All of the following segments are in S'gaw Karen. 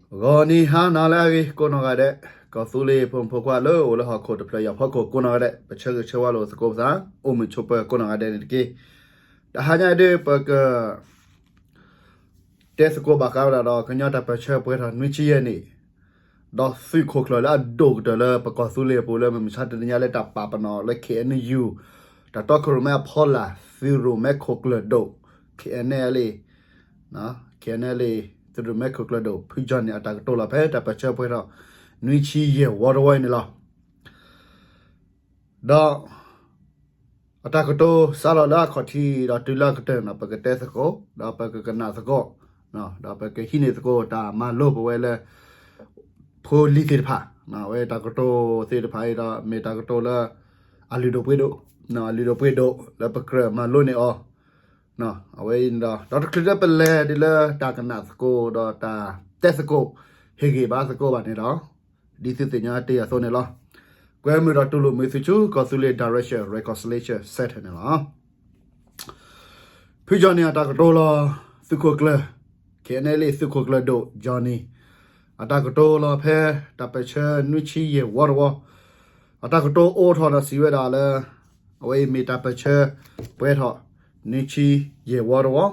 ဂီၤနံၤဟါနၤလၢအဂ့ၤကိးနီၢ်ဂၤဒဲး, ကီၢ်သူလ့ၤဖိမုၣ်ဖိခွါလၢအိၣ်လၢဟီၣ်ခိၣ်တဖျၢၣ်ယီၢ်ဖီခိၣ်ကိးနီၢ်ဂၤဒဲး, ပဆၢဂ့ၤဆၢဝါလိာ်သကိးပသး, အိၣ်မုာ်ဆိးပၢၤကိးနီၢ်ဂၤဒဲးန့ၣ်တက့ၢ်. တဟါညါအံၤဒ်ပက တဲသကိးဘၣ်ဃးဝဲဒၣ်ဒီး ကညီတၢ်ပၢၢ်ဆၢပှဲၤထီၣ်နွံဆံယဲၢ်နံၣ်, ဒီးသုးခိၣ်ကျၢၢ်လၢအဒိၣ်ကတၢၢ်လၢပကီၢ်သူလ့ၤအပူၤလၢမုၢ်မဆါတနံၤညါလၢတၢ်ပာ်ပနီၣ်လၢ K N U တၢ်တီခိၣ်ရိၣ်မဲအဖီလာ် သုးရိၣ်မဲခိၣ်ကျၢၢ်ဒိၣ် K N L A, K N L A သုးရိၣ်မဲခိၣ်ကျၢၢ်ဒိၣ် ဖုကၠီၣ်နံၣ်အတၢ်ကတိၤလီၤဖဲတၢ်ပၢၢ်ဆၢပှဲၤထီၣ် နွံဆံယဲၢ်ဝီတဝီအံၤန့ၣ်လီၤ. ဒီး အတၢ်ကတိၤစးထီၣ်လၢအခီၣ်ထံး ဒီးတုၤလၢအကတၢၢ်န့ၣ် ပကတဲသကိး ဒီးပကကနၣ်သကိး ဒီးပကဟံးန့ၢ်သကိးတၢ်မၤလိပဝဲလၢ ဖိလံၤသ့ၣ်တဖၣ်, အဝဲတၢ်ကတိၤသ့ၣ်တဖၣ်အံၤဒီး မ့ၢ်တၢ်ကတိၤလၢ အလုၢ်ဒိၣ်ပှ့ၤဒိၣ်, အလုၢ်ဒိၣ်ပှ့ၤဒိၣ်လၢပကြၢးမၤလိန့ၢ်အီၤ, အဝဲအံၤန့ၣ်ဒီး ဒီးတချုးလၢပလဲၤဒ်လၢတၢ်ကနၣ်သကိး ဒီးတၢ်တဲသကိး ဟ့ၣ်ဂံၢ်ဘါသကိးဘၣ်န့ၣ်ဒီး ဒ်သုသ့ၣ်ညါတ့ၢ်အသိးန့ၣ်လီၤ. ကွဲမုာ်ဒီးတူၢ်လိာ်မုာ်သုဆူ ကီၢ်သူလ့ၤ Direction Reconciliation Center န့ၣ်လီၤ. ဖုကၠီၣ်နံၣ်အတၢ်ကတိၤလီၤ. သုးခိၣ်ကျၢၢ် K N L A သုးခိၣ်ကျၢၢ်ဒိၣ် ကၠီၣ်နံၣ် အတၢ်ကတိၤလီၤဖဲတၢ်ပၢၢ်ဆၢနွံဆံယဲၢ်ဝီတဝီ, အတၢ်ကတိၤအိၣ်ထီၣ်ဒီးစံးဝဲဒၣ်လၢ အဝဲအံၤမ့ၢ်တၢ်ပၢၢ်ဆၢပှဲၤထီၣ်နွံဆံယဲၢ်ဝီတဝီ,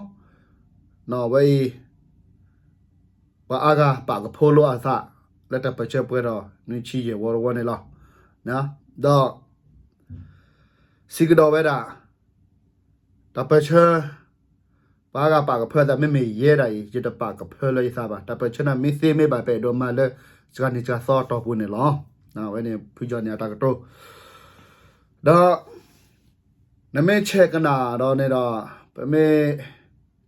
အဝဲအံၤ ပှၤအါဂၤပာ်ကဖိလိာ်အသး လၢတၢ်ပၢၢ်ဆၢပှဲၤထီၣ်နွံဆံယဲၢ်ဝီတဝီန့ၣ်လီၤ. ဒီး စံးကဒီးဝဲဒၣ် တၢ်ပၢၢ်ဆၢ ပှၤအါဂၤပာ်ကဖၢသး မ့မ့ၢ်ယဲဒၣ်အံၤ ယတပာ်ကဖၢလၢယသးဘၣ်. တၢ်ပၢၢ်ဆၢန့ၣ်မ့ၢ်သ့မ့ၢ်ဘၣ် ပအဲၣ်ဒိးမၤလၢစှၤနံၤစှၤသီအတီၢ်ပူၤန့ၣ်လီၤ. အဝဲန့ၣ်ဖုကၠီၣ်နံၣ်အတၢ်ကတိၤ ဒီး နမ့ၢ်ဆဲးကနၣ်ဒီးန့ၣ်ဒီး ပမ့ၢ်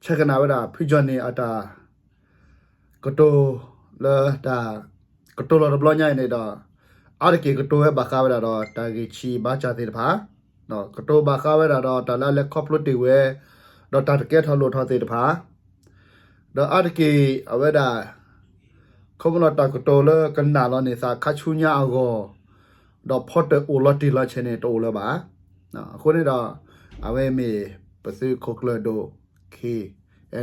ဆဲးကနၣ်ဝဲဒၣ် ဖုကၠီၣ်နံၣ်အတၢ် ကတိၤလၢတၢ်ကတိၤလီၤတဘျီညါအံၤန့ၣ်ဒီး အါတက့ၢ်ကတိၤဝဲဘၣ်ဃးဝဲဒၣ်ဒီး တၢ်ဂံၢ်ဆံးဘါစၢ်သ့ၣ်တဖၣ်, ကတိၤဘၣ်ဃးဝဲဒၣ်ဒီး တၢ်လၢအလဲၤခီဖျိတ့ၢ်ဝဲ ဒီးတၢ်တကဲထီၣ်လိၣ်ထီၣ်သ့ၣ်တဖၣ်, ဒီးအါတက့ၢ်အဝဲဒၣ် ခီဖျိလၢတၢ်ကတိၤလၢကနၣ်လီၤန့ၢ်သးခါဆူညါအဂီၢ်, ဒီးဖီတၢၣ်အိၣ်လီၤတံၢ်လီၤဆဲးန့ၣ် တအိၣ်လၢၤဘၣ်. အဃိန့ၣ်ဒီး အဝဲမ့ၢ်ပသုးခိၣ်ကျၢၢ်ဒိၣ် K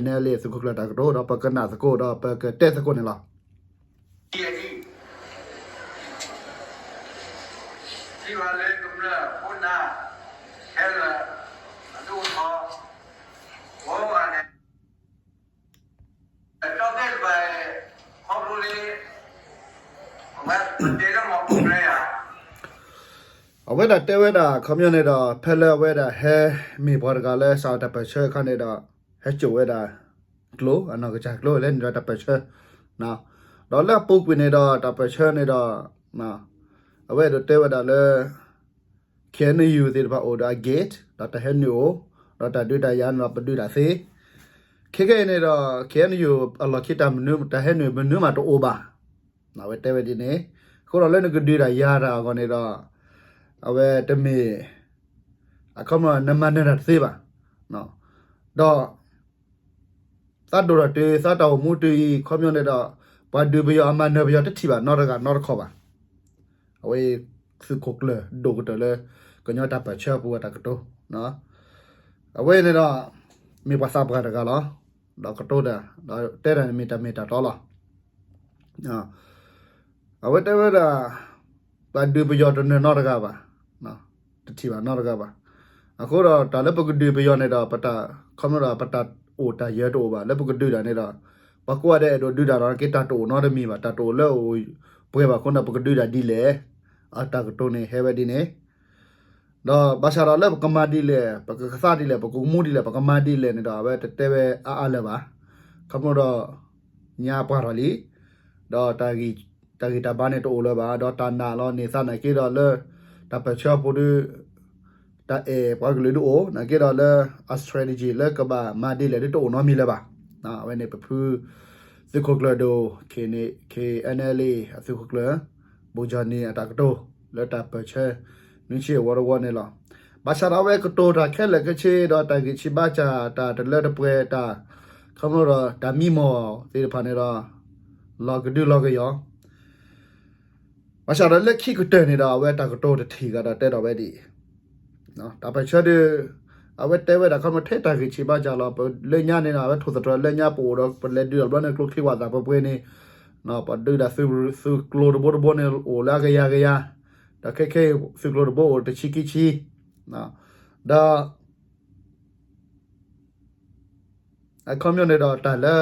N L A သုးခိၣ်ကျၢၢ်တၢ်ကတိၤ ဒီးပကနၣ်သကိး ဒီးပကတဲသကိးန့ၣ်လီၤ. အဝဲဒၣ်တဲဝဲဒၣ် ခီပညီန့ၣ်ဒီး ဖဲလၢအဝဲဒၣ်ဟဲမ့ၢ်ပှၤတဂၤလၢစးထီၣ်တၢ်ပၢၢ်ဆၢအခါန့ၣ်ဒီး ဟဲစိာ်ဝဲဒၣ်ကျိ အနီၢ်ကစၢ်ကျိလၢန့ၣ်ဒီးတၢ်ပၢၢ်ဆၢ, ဒီးလၢအပူၤကွံာ်န့ၣ်ဒီးတၢ်ပၢၢ်ဆၢန့ၣ်ဒီး အဝဲအဲၣ်ဒိးတဲဝဲဒၣ်လၢ K N U သ့ၣ်တဖၣ်အိၣ်ဒီးအ gate ဒီးတၢ်ဟဲနုာ်အိၣ်, ဒီးတၢ်ဒုးတၢ်ယၤန့ၣ်ဒီးပဒုးတၢ်သ့, ခဲကနံၣ်အံၤန့ၣ်ဒီး K N U အလီၢ်ခံတၢ်မနုၤ တၢ်ဟဲနုာ်မနုၤမးတအိၣ်ဘၣ်. အဝဲတဲဝဲဒ်န့ၣ်, အဃိဒီးလၢနကဒုးတၢ်ယၤတၢ်အဂီၢ်န့ၣ်ဒီး အဝဲတမ့ၢ် အခီပညီနမၤနၢၤတၢ်တသ့ဘၣ်. ဒီး သးဒိၣ်ထီၣ်တုၤ သးတၢ်အိၣ်မူတုၤအံၤ ခီပညီန့ၣ်ဒီး ပှၤဒုးပယီၤအမၤနၢၤပယီၤတထံၣ်ဘၣ်နီတဂၤနီတခီဘၣ်. အဝဲ သုးခိၣ်ကျၢၢ်ဒိၣ်ကတၢၢ်လၢ ကညီတၢ်ပၢၢ်ဆၢအပူၤအတၢ်ကတိၤ, အဝဲန့ၣ်ဒီး မ့ၢ်ပှၤသးပှၢ်တဂၤလီၤ. ဒီးကတိၤတၢ် ဒီးတဲတၢ်န့ၣ်မ့ၢ်တၢ်မ့ၢ်တၢ်တီလီၤ. အဝဲတဲဝဲဒၣ် ပှၤဒုးပယီၤတနၢၤနီတဂၤဘၣ်, တထံၣ်ဘၣ်နီတဂၤဘၣ်. အဃိဒီးတၢ်လၢပကဒုးပယီၤန့ၣ်ဒီး ပတၢ်ခီဖျိဒီး ပတၢ်အိၣ်တၢ်ယၢၤတအိၣ်ဘၣ်. လၢပကဒုးတၢ်န့ၣ်ဒီး ပှၤကိးဂၤဒဲးအဲၣ်ဒိးဒုးတၢ်ဒီး က့ၤတၢ်တအိၣ်နီတမံၤဘၣ်, တၢ်တအိၣ်လၢအိၣ်ပှဲၤဘၣ်အဃိန့ၣ် ပကဒုးတၢ်ဒ်လဲၣ်. အတၢ်ကတိၤန့ၣ်ဟဲဝဲဒ်န့ၣ် ဒီးဘၣ်ဆၣ်ဒီးလၢပကမၤဒ်လဲၣ်, ပကကသးဒ်လဲၣ်, ပကမူဒ်လဲၣ်, ပကမၤဒ်လဲၣ်န့ၣ်ဒီး အဝဲတတဲဝဲအါအါလၢၤဘၣ်. ခီဖျိဒီး ညါပှၢ်ထီၣ်လံ, ဒီး တၢ်ဂံၢ်တၢ်ဘါန့ၣ်တအိၣ်လၢၤဘၣ်, ဒီးတၢ်နာ်လီၤန့ၢ်သးနာ်က့ဒီးလၢ တၢ်ပၢၢ်ဆၢအပူၤဒီး တၢ်အဲၣ်ပှၤကလုာ်ဒုးအိၣ်, နာ်က့ဒီးလၢအ strategy လၢကဘၣ်မၤဒ်လဲၣ်ဒုးတအိၣ်နီတမံၤလၢၤဘၣ်. အဝဲန့ၣ်ပဖု သုးခိၣ်ကျၢၢ်ဒိၣ် K N L A အသုးခိၣ်ကျၢၢ် ဘိၣ်ကၠီၣ်နံၣ်အတၢ်ကတိၤ လၢတၢ်ပၢၢ်ဆၢ နွံဆံအဝီတဝီန့ၣ်လီၤ. ဘၣ်ဆၣ်ဒီးအဝဲကတိၤတၢ်ခဲလၢာ်ခဲဆ့ဒီး တၢ်ဂံၢ်ဆံးဘါစၢ် တၢ်တလၢတပှဲၤ တၢ် ခီဖျိဒီးတၢ်မံမီၢ်သ့ၣ်တဖၣ်န့ၣ်ဒီး လီၤကဒုလီၤကယီၤ ဘၣ်ဆၣ်ဒီးလၢခံကတၢၢ်န့ၣ်ဒီး အဝဲတၢ်ကတိၤတထံၣ်ဂၤဒီးတဲဒီးဝဲဒ်အံၤ, တၢ်ပၢၢ်ဆၢဒီး အဝဲတဲဝဲဒၣ်ခီဖျိထဲတၢ်ဂံၢ်ဆံးဘါစၢ်လီၤ. ပလၢညါန့ၣ်ဒီး အဝဲထိၣ်သတြီၤလၢညါပအိၣ်ဒီး ပလဲၤဒုးတဘျီန့ၣ် ကျိချံဝၣ်သၣ်ပှဲၤပှဲၤန့ၣ် ပှၤဒုးဒၣ်သုးကျိၤတဘိတဘိန့ၣ်အိၣ်လၢအကယၤကယၤ, ဒီးခဲခဲအံၤသုးကျိၤတဘိအိၣ်တဆံခံဆံ, ဒီး အခီပညီန့ၣ်ဒီးတၢ်လၢ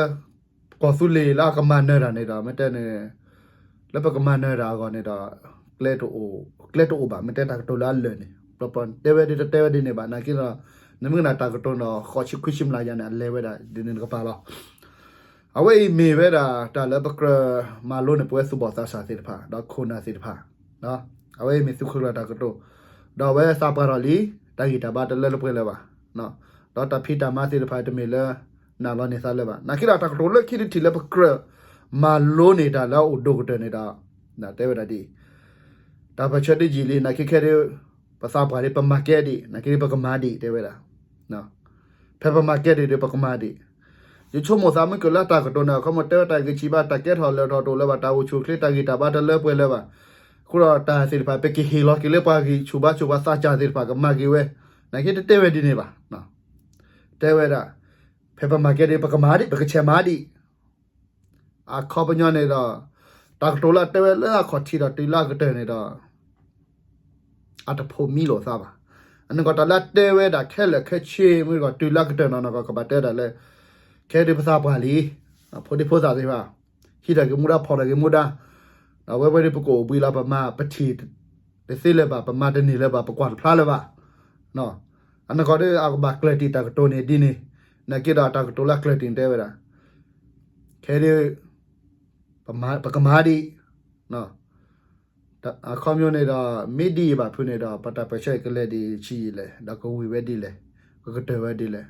ကီၢ်သူလ့ၤလၢအကမၤနၢၤတၢ်န့ၣ်ဒီး မ့ၢ်တဲန့ၣ် လၢပကမၤနၢၤတၢ်အဂီၢ်န့ၣ်ဒီး ကျဲတအိၣ်ဘၣ် မ့ၢ်တဲတၢ်ကတိၤလၢအလၢာ်န့ၣ် ပတဲဝဲဒ်တတဲဝဲဒ်န့ၣ်ဘၣ် နာ်က့ဒီး နမ့ၢ်ကနၣ်တၢ်ကတိၤန့ၣ်ဒီး ဃိးဆံခွံဆံမျးယၤန့ၣ် အလဲၤဝဲဒၣ်ဒ်န့ၣ်တကပၤလီၤ. အဝဲအံၤမ့ၢ်ဝဲဒၣ်တၢ်လၢပကြၢးမၤလိန့ၢ်ပဝဲသူၣ်ဘီၣ်သးစၢ်သ့ၣ်တဖၣ် ဒီးခိၣ်နၢ်သ့ၣ်တဖၣ် အဝဲအံၤမ့ၢ်သုးခိၣ်ကျၢၢ်တၢ်ကတိၤ, ဒီးအဝဲသးပှၢ်ထီၣ်လံ တၢ်ဂံၢ်တၢ်ဘါတလၢတပှဲၤလၢၤဘၣ်, ဒီးတၢ်ဖံးတၢ်မၤသ့ၣ်တဖၣ်တမ့ၢ်လၢ နာ်လီၤန့ၢ်သးလၢၤဘၣ်. နာ်က့ဒီးတၢ်ကတိၤလၢခံတထံၣ်လၢပကြၢးမၤလိန့ၢ်တၢ်လၢအအိၣ်ဒိၣ်ကတၢၢ်န့ၣ်ဒီး တဲဝဲဒၣ်ဒ်အံၤ, တၢ်ပၢၢ်ဆၢဒ်ယံာ်လံ နာ်က့ခဲဒ် ပသးပှၢ်ဒ်ပမၤကဲဒ် နာ်က့ဒ်ပကမၤဒ် တဲဝဲဒၣ် ဖဲပမၤကဲဒ်ဒီးပကမၤဒ် ယဆိကမိၣ်သးမုၢ်ကလၢတၢ်ကတိၤန့ၣ် အခီပညီတဲဝဲတၢ်ဂံၢ်ဆံးဘါ တၢ်ကဲထီၣ်လၢာ်ထီၣ်တအိၣ်လၢၤဘၣ် တၢ်အိၣ်ဆူၣ်အိၣ်ချ့ တၢ်ဂံၢ်တၢ်ဘါတလၢပှဲၤလၢၤဘၣ်, အဃိဒီးတၢ်သ့ၣ်တဖၣ် ပကဟ့ၣ်လီၤက့ၤလၢပှၤဂံၢ်ဆူၣ်ဘါဆူၣ် ပှၤသးစၢ်သ့ၣ်တဖၣ်ကမၤက့ၤဝဲ, နာ်က့တတဲဝဲဒ်န့ၣ်ဘၣ်. တဲဝဲဒၣ် ဖဲပမၤကဲဒ် ပကမၤဒ် ပကဆဲးမၤဒ် အခီပညီန့ၣ်ဒီး တၢ်ကတိၤလၢအတဲဝဲလၢအခီၣ်ထံးဒီးတုၤလၢအကတၢၢ်န့ၣ်ဒီး အတဖိးမံလိာ်သးဘၣ်. အနီၢ်ကီၢ်တၢ်လၢအတဲဝဲဒၣ်ခဲလၢာ်ခဲဆ့ မ့ၢ်ကီးတုၤလၢအကတၢၢ်နီၢ်နီၢ်ကီၢ် ကဘၣ်တဲဒၣ်လၢ ခဲဒ်ပသးပှၢ်လံ, ဖိဒံဖိသၣ်သ့ၣ်တဖၣ် ဟံးထီၣ်က့ၤမူဒါ ဖီၣ်ထီၣ်က့ၤမူဒါ, ဒီးဝဲဝဲဒ်ပကအိၣ်ဘှံးလီၤ ပမၤပထံၣ်တသ့လၢၤဘၣ် ပမၤတန့ၢ်လၢၤဘၣ် ပကွၢ်တဖျါလၢၤဘၣ် အနီၢ်ကီၢ်ဒီး အကဘၣ်ကျၢၢ်တံၢ်တၢ်ကတိၤန့ၣ်ဒ်န့ၣ်, နာ်က့ဒီးတၢ်ကတိၤလၢအကျၢၢ်တံၢ်န့ၣ်တဲဝဲဒၣ် ခဲဒ် ပကမၤဒ် အခီပညီန့ၣ်ဒီး မ့ၢ်ဒ်အံၤဘၣ်ဖုးန့ၣ်ဒီး ပတၢ်ပၢၢ်ဆၢကလဲၤဒ်ဆံးယံာ်လဲၣ် ဒီးကဝံၤဝဲဒ်လဲၣ် ကကတၢၢ်ဝဲဒ်လဲၣ်.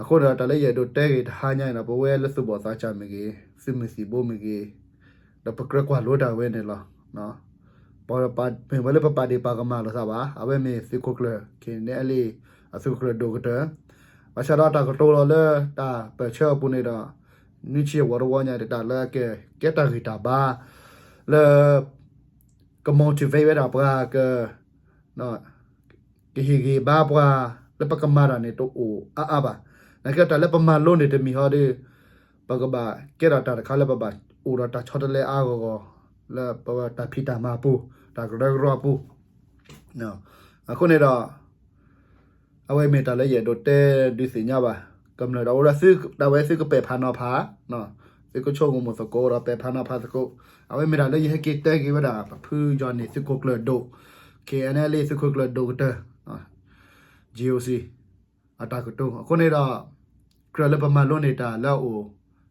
အဃိန့ၣ်ဒီး တၢ်လၢယအဲၣ်ဒိးတဲဂ့ၤတဟါညါအံၤဒီး ပဝဲလၢသူၣ်ဘီၣ်သးစၢ်မ့ၢ်ဂ့ၤ သုးမုၢ်သံၣ်ဘိမ့ၢ်ဂ့ၤ ဒီးပကြၢးကွၢ်လိတၢ်ဝဲန့ၣ်လီၤ. ပမ့ၢ်ဝဲလၢပပာ်ဒ့ၣ်ပာ်ကမၣ်လိာ်သးဘၣ်, အဝဲမ့ၢ်သုးခိၣ်ကျၢၢ် ခဲအံၤန့ၣ်လံ အသုးခိၣ်ကျၢၢ်ဒိၣ်ကတၢၢ်, ဘၣ်ဆၣ်ဒီးတၢ်ကတိၤလီၤလၢတၢ်ပၢၢ်ဆၢအပူၤန့ၣ်ဒီး နွံဆံအဝီတဝီညါ တၢ်လၢကကဲတၢ်ဂံၢ်တၢ်ဘါ လၢ က motivate ဝဲဒၣ်ပှၤ က ကဟ့ၣ်ဂံၢ်ဘါပှၤ လၢပကမၤတၢ်န့ၣ်တအိၣ်အါအါဘၣ်. နာ်က့တၢ်လၢပမၤလိန့ၣ်တမံၤဟီဒီး ပကဘၣ်ကဲထီၣ်တၢ်တခါလၢပဘၣ်အိၣ်ဒီးတၢ်ဆီတလဲအါဂီၢ်ဂီၢ် လၢပတၢ်ဖံးတၢ်မၤအပူၤ တၢ်ကရၢကရိအပူၤ အဃိန့ၣ်ဒီး အဝဲမ့ၢ်တၢ်လၢယအဲၣ်ဒိးတဲဒုးသ့ၣ်ညါဘၣ်, ကမျၢၢ်ဒီးအိၣ်ဒီးသု ဒၣ်ဝဲသုကပဲာ်ဖးနီၤဖး, သုကဆိကမိၣ်သကိးဒီးပဲာ်ဖးနီၤဖးသကိး, အဝဲမ့ၢ်တၢ်လၢယဟဲက့ၤတဲက့ၤဝဲဒၣ် ပဖုယီၢ်န့ၣ် သုးခိၣ်ကျၢၢ်ဒိၣ်, ခဲအံၤန့ၣ်လံ သုးခိၣ်ကျၢၢ်ဒိၣ်ကတၢၢ် GOC အတၢ်ကတိၤ အဃိန့ၣ်ဒီး ကြၢးလၢပမၤလိန့ၢ်တၢ်လၢအအိၣ်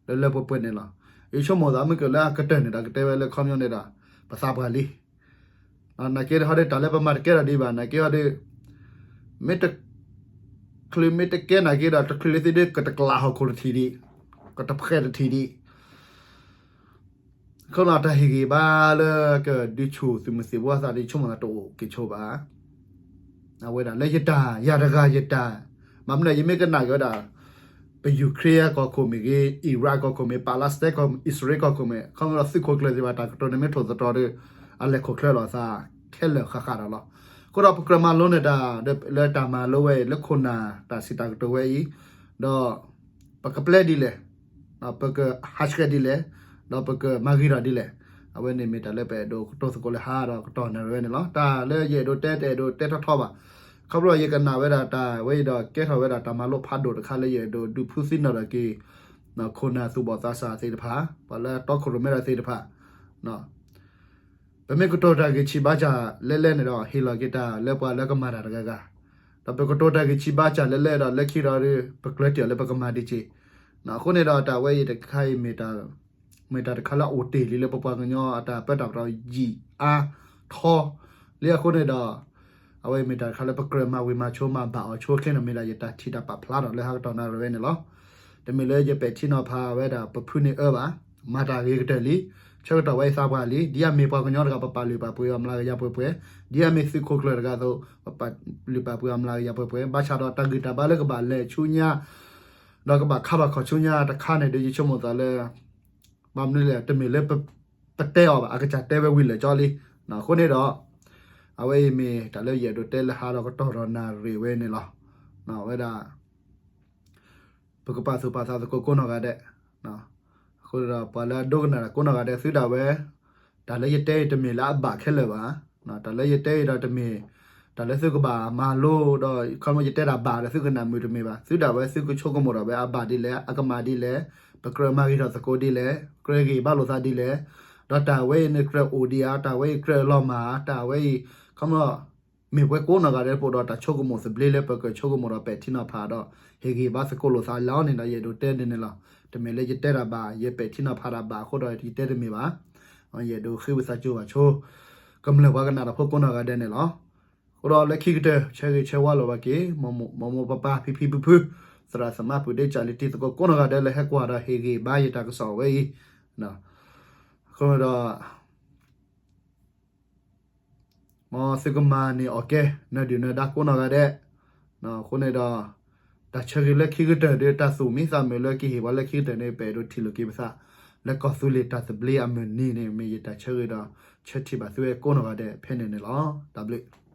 လၢလၢပှဲၤပှဲၤန့ၣ်လီၤ. ယဆိကမိၣ်သးမ့ၢ်ကလၢအကတၢၢ်န့ၣ်ဒီး ကတဲဝဲလၢခီပညီန့ၣ်ဒီး ပသးပှၢ်လံ. နာ်က့ဟီဒီးတၢ်လၢပမၤတကဲထီၣ်ဒံးဘၣ် နာ်က့ဟီဒီး မ့ၢ်တ ချုးမ့ၢ်တကဲနာ်က့ဒီး တချုးလၢသ့ၣ်ဒုး ကတကျးဟီၣ်ခိၣ်တထံၣ်ဒံး, ကတဖှဲးတထံၣ်ဒံး ခီလီၤတၢ်ဟ့ၣ်ဂံၢ်ဘါလၢကဒုးဆူၣ်သုးမုၢ်သံၣ်ဘိအသးဒ်ဆိကမိၣ်သးတအိၣ်က့ၤဆိဘၣ်. အဝဲဒၣ်လၢယတၢ် ယၤတဂၤယတၢ်, မ့ၢ်မနုၤယမ့ၢ်ကနၣ်က့ၤဝဲဒၣ် ပယူၤခရ့ၣ်ကီၢ်ခိၣ်မ့ၢ်ဂ့ၤ, အံရၣ်ကီၢ်ခိၣ်မ့ၢ်, ပးလးစတဲကီၢ်, အံၣ်စရ့လးကီၢ်ခိၣ်မ့ၢ်, ခီဖျိသုးခိၣ်ကျၢၢ်သ့ၣ်တဖၣ်တၢ်ကတိၤန့ၣ်မ့ၢ်ထိၣ်သတြီၤဒီး အလဲၤခိၣ်ချၢလိာ်သးခဲလၢာ်ဃၣ်ဃၣ်ဒီးလီၤ. အဃိဒီးပကြၢးမၤလိန့ၢ်တၢ် လၢတၢ်မၤလိဝဲအံၤ လၢခိၣ်နၢ်တၢ်စံးတၢ်ကတိၤဝဲအံၤ, ဒီး ပကပျဲဒ်လဲၣ်, ပကဟးဆှဲးဒ်လဲၣ်, ဒီးပကမၤဂ့ၤထီၣ်ဒ်လဲၣ်, အဝဲန့ၣ်မ့ၢ်တၢ်လၢပအဲၣ်ဒိးကတိၤသကိးလၢဟါဒီးကတီၢ်နၢ်ရံၣ်ဝဲန့ၣ်လီၤ. တၢ်လၢယအဲၣ်ဒိးတဲ တအဲၣ်ဒိးတဲထီထီဘၣ်. ခီဖျိယကနၣ်ဝဲဒၣ်တၢ်ဝဲအံၤဒီး ကဲထီၣ်ဝဲဒၣ်တၢ်မၤလိဖးဒိၣ်တခါလၢယအဲၣ်ဒိးဒုးဖုသံနီၣ်ထီၣ်က့ၤ ခိၣ်နၢ်သူၣ်ဘီၣ်သးစၢ်သ့ၣ်တဖၣ်, ပှၤလၢတီခိၣ်ရိၣ်မဲတၢ်သ့ၣ်တဖၣ် ပမ့ၢ်ကတိၤတၢ်ဂံၢ်ဆံးဘါစၢ်လဲၣ်လဲၣ်န့ၣ်ဒီး ဟ့ၣ်လီၤက့ၤတၢ်လၢပှၤလၢကမၤတၢ်တဂၤဂၤ, ဒီးပကတိၤတၢ်ဂံၢ်ဆံးဘါစၢ်လဲၣ်လဲၣ်ဒီး လၢခံဒီး ပကျၢၤတံၢ်အီၤလၢပကမၤဒံးက့ၤ. အဃိန့ၣ်ဒီး တၢ်ဝဲအံၤတခါအံၤ မ့ၢ်တၢ်တခါလၢအအိၣ်တ့ၢ်လံလၢပပှၤကညီအတၢ်ပၢတၢ်ပြးယံာ်အါထီ လံအဃိန့ၣ်ဒီး အဝဲမ့ၢ်တၢ်တခါလၢပကြၢးမၤဝံၤမၤဆိမၤဘၣ်အီၤဆိ ခဲန့ၣ်မ့ၢ်ဒၣ်ယတၢ်ထံၣ်တၢ်ပာ်ဖျါထီၣ်လၢဟါကတီၢ်နၢ်ရံၣ်ဝဲန့ၣ်လီၤ. တမ့ၢ်လၢယပဲာ်ထံနီၤဖးဝဲဒၣ်ပဖုန့ၣ်အၢဘၣ်, မၤတၢ်ဂ့ၤကတၢၢ်လံ, ဆၢကတီၢ်ဝဲအသးပှၢ်လံ, ဒ်အမ့ၢ်ပှၤကညီတဂၤ ပပာ်လုၢ်ပာ်ပှ့ၤအီၤမျးကယၤပှဲၤပှဲၤ, ဒ်အမ့ၢ်သုးခိၣ်ကျၢၢ်တဂၤအသိး ပပာ်လုၢ်ပာ်ပှ့ၤအီၤမျးကယၤပှဲၤပှဲၤ, ဘၣ်ဆၣ်ဒီးတၢ်ဂံၢ်တၢ်ဘါလၢကဘၣ်လဲၤဆူညါ ဒီးကဘၣ်ခးဘၣ်ခီၣ်ဆူညါတခါန့ၣ်ဒီး ယဆိကမိၣ်သးလၢ ဘၣ်မနုၤလဲၣ် တမ့ၢ်လၢပတဲအီၤဘၣ်, အကစၢ်တဲဝဲဝံၤလၢာ်ကၠီလံ. အဃိန့ၣ်ဒီး အဝဲအံၤမ့ၢ်တၢ်လၢယအဲၣ်ဒိးတဲလၢဟါဒီးကတီၢ်ဒီးနၣ်ရံၣ်ဝဲန့ၣ်လီၤ. အဝဲဒၣ် ပကပာ်သူၣ်ပာ်သးသကိးကိးနီၢ်ဂၤဒဲး, အ အဃိဒီးပှၤလၢအဒိကနၣ်တၢ်ကိးနီၢ်ဂၤဒဲး သုဒၣ်ဝဲ တၢ်လၢယတဲအံၤတမ့ၢ်လၢအဘၣ်ခဲလၢာ်ဘၣ်. တၢ်လၢယတဲအံၤဒီးတမ့ၢ် တၢ်လၢသုကဘၣ်မၤလိဒီး ခီမီယတဲတၢ်ဘၣ်ဒီးသုကနၣ်မုာ်တမ့ၢ်ဘၣ်. သုဒၣ်ဝဲသုကဆိကမိၣ်ဒီးဝဲအဘၣ်ဒ်လဲၣ်, အကမၣ်ဒ်လဲၣ်, ပကြၢးမၤဂ့ၤထီၣ်သကိးဒ်လဲၣ်, ကြၢးဂ့ၤဘါလိာ်သးဒ်လဲၣ်, ဒီးတၢ်ဝဲအံၤန့ၣ်ကြၢးအိၣ်ဒံးဧါ, တၢ်ဝဲအံၤကြၢးလီၤမၢ်ဧါ, တၢ်ဝဲအံၤ ခီမီ မ့ၢ်ပှၤကိးနီၢ်ဂၤဒဲးတဖၣ်ဒီး တၢ်ဆိကမိၣ်သဘျ့လၢပကဆိကမိၣ်ဒီးပဲာ်ထံနီၤဖးဒီး ဟ့ၣ်ဂံၢ်ဘါသကိးလိာ်သးလီၤန့ၣ်ဒီး ယအဲၣ်ဒိးတဲဒ်န့ၣ်လီၤ. တမ့ၢ်လၢယတဲတၢ်ဘၣ် ယပဲာ်ထံနီၤဖးတၢ်ဘၣ်အဃိဒီးယတဲတမ့ၢ်ဘၣ်. ယအဲၣ်ဒိးဃ့ဝံသးစူၤဘၣ်ဆိ ကမျၢၢ်ပှၤကနၣ်တၢ်ဖိကိးနီၢ်ဂၤဒဲးန့ၣ်လီၤ. အဃိဒီးလၢခံကတၢၢ် ဆၢဂ့ၤဆၢဝါလိာ်ဘၣ်က့ၤ မိၢ်မိၢ်ပၢ်ပၢ်ဖံဖံဖုဖု သရၣ်သမါပုၢ်ဒ့ကၠီလံၤတံၤသကိးကိးနီၢ်ဂၤဒဲးလၢဟဲကွၢ်ဒီးဟ့ၣ်ဂံၢ်ဘါယတၢ်ကစီၣ်ဝဲအံၤ, အဃိဒီး မ်သုကမၤန့ၢ်အီၣ်ကဲ နၢၤဒုၣ်နၢၤဒါကိးနီၢ်ဂၤဒဲး, အဃိန့ၣ်ဒီး တၢ်ဆၢဂ့ၤလၢခံကတၢၢ်ဒီး တၢ်သူၣ်မံသးမုာ်လၢကဟ့ၣ်ပှၤလၢခံကတၢၢ်န့ၣ် ပအဲၣ်ဒိးထံၣ်လိာ်က့ၤပသး လၢကီၢ်သူလ့ၤတၢ်သဘျ့အမုၢ်နံၤန့ၣ် မ့ၢ်ယတၢ်ဆၢဂ့ၤဒီး ဆၢထံၣ်ဘၣ်သုဝဲကိးနီၢ်ဂၤဒဲးဖဲန့ၣ်န့ၣ်လီၤ. တၢ်ဘျုး